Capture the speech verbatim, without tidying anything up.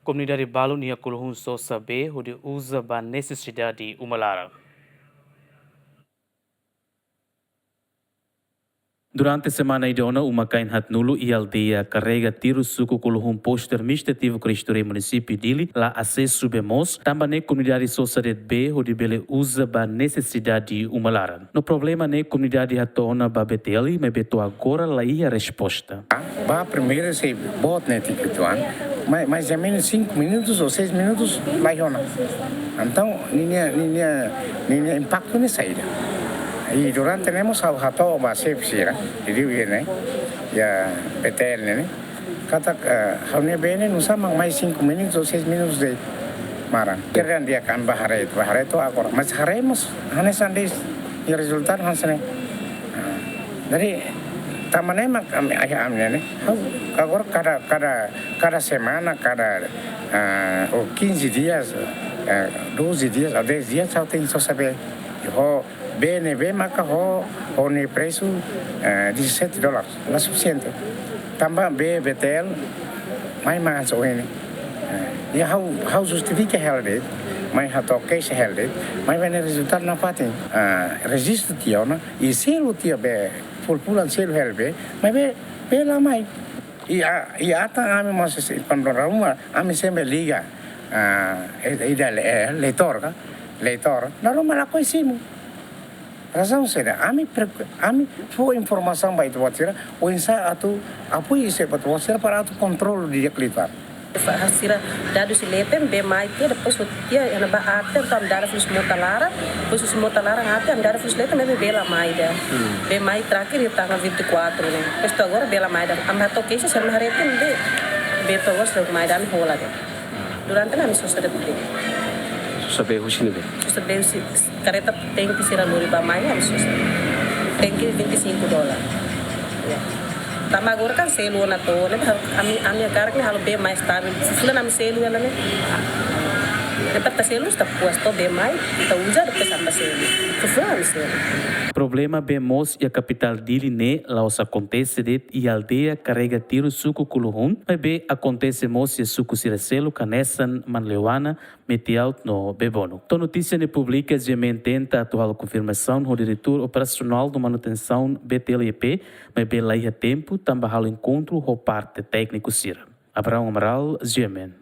Komunidade balu nia kuluhun sosa bee hodi uza ba nesesidade uma laran. Durante semana ida ona, uma-kain haatnulu iha aldeia Karega Tiru, suku Kuluhun, postu administrativu Cristo Rei, munisípiu Dili, la asesu bee moos, tanba ne'e komunidade sosa de'it bee hodi bele uza ba nesesidade uma laran. No problema ne'e komunidade hato'o ona ba B T L, maibé to'o agora la iha resposta. Ba primeiru sei boot netik tuan, mais, mais ou menos cinco minutos ou seis minutos la iha ona. Entaun, ninia, ninia, ninia impaktu ne'e saida. I durante ne'e mós ha'u hato'o ba xefe sira, i diu ne'e, iha B T L ne'e, katak, eh, ha'u-nia bee ne'e nusá mak mais cinco minutos ou seis minutos de'it maran. Kerdan dia kan ba haree, ba haree to'o agora. Mas haree mós hanesan de'it, i rezultadu hanesan ne'e. Ah, jadi, tanba ne'e mak ami, ai, ami ne'e, ha'u, agora kada, kada, kada semana, kada, ah, ou quinze dias, eh, doze dias, ou dez dias, ha'u tenke sosa bee. Ho bee ne'ebé maka ho, ho nia presu, eh, dezassete dólares, la sufisiente. Tanba bee B T L mai mak hanesan ohin ne'e. Eh, i ha'u, ha'u justifika hela de'it, mai hato'o keixa hela de'it, maibé nia rezultadu nafatin. Ah, rejistu tiha ona, i selu tiha bee, fulan-fulan selu hela bee, maibé bee la mai. I a, i atan ami mós sei, kuandu ruma, ami sempre liga, ah, i, i da le, eh, leitór ka, leitór, dala ruma lakohi simu. Razaun saida, ami pre-, ami fó informasaun ba ita-boot sira, oinsá atu apoiu ita-boot sira para atu kontrolu didi'ak liután. Fa-, sira dadu sei leten, bee mai tiha, depois ho tiha, iha ne'ebá aat tiha, entaun dada fus mota laran, depois fus mota laran aat tiha, dada fus leten, maibé bee la mai ida. Hmm. Bee mai terakhir iha tanggal vinte e quatro ne'e. Depois to'o agora bee la mai ida. Ami hato'o keixa, sira mak haree tiha, bee, bee to'o agora sira mai ida, ami hola de'it. Durante ne'e ami sosa de'it bee. Sosa bee husi ne'ebé? Sosa bee husi kareta tanke sira lori bá mai, ami sosa. Tanke vinte e cinco dólar. Ya. Tanba agora kan selu ona to'o, ne'e, ami, ami hakarak ne'e halo bee mai estavel. Fulan ami selu ona ne'e. Depois ita selu, ita puas to'o bee mai, ita uza, depois ami bá selu. Fulan ami selu. Problema bee moos iha kapitál Dili ne'e la'ós akontese de'it iha aldeia Karega Tiru, suku Kuluhun, maibé akontese mós iha suku sira seluk hanesan Manleuana, Metiaut no Bebonuk. To'o notísia ne'e publika, GMN tenta atu halo konfirmasaun ho diretór operasionál no manutensaun B T L E P, maibé la iha tempu tanba halo enkontru ho parte tékniku sira. Abraão Amaral, GMN.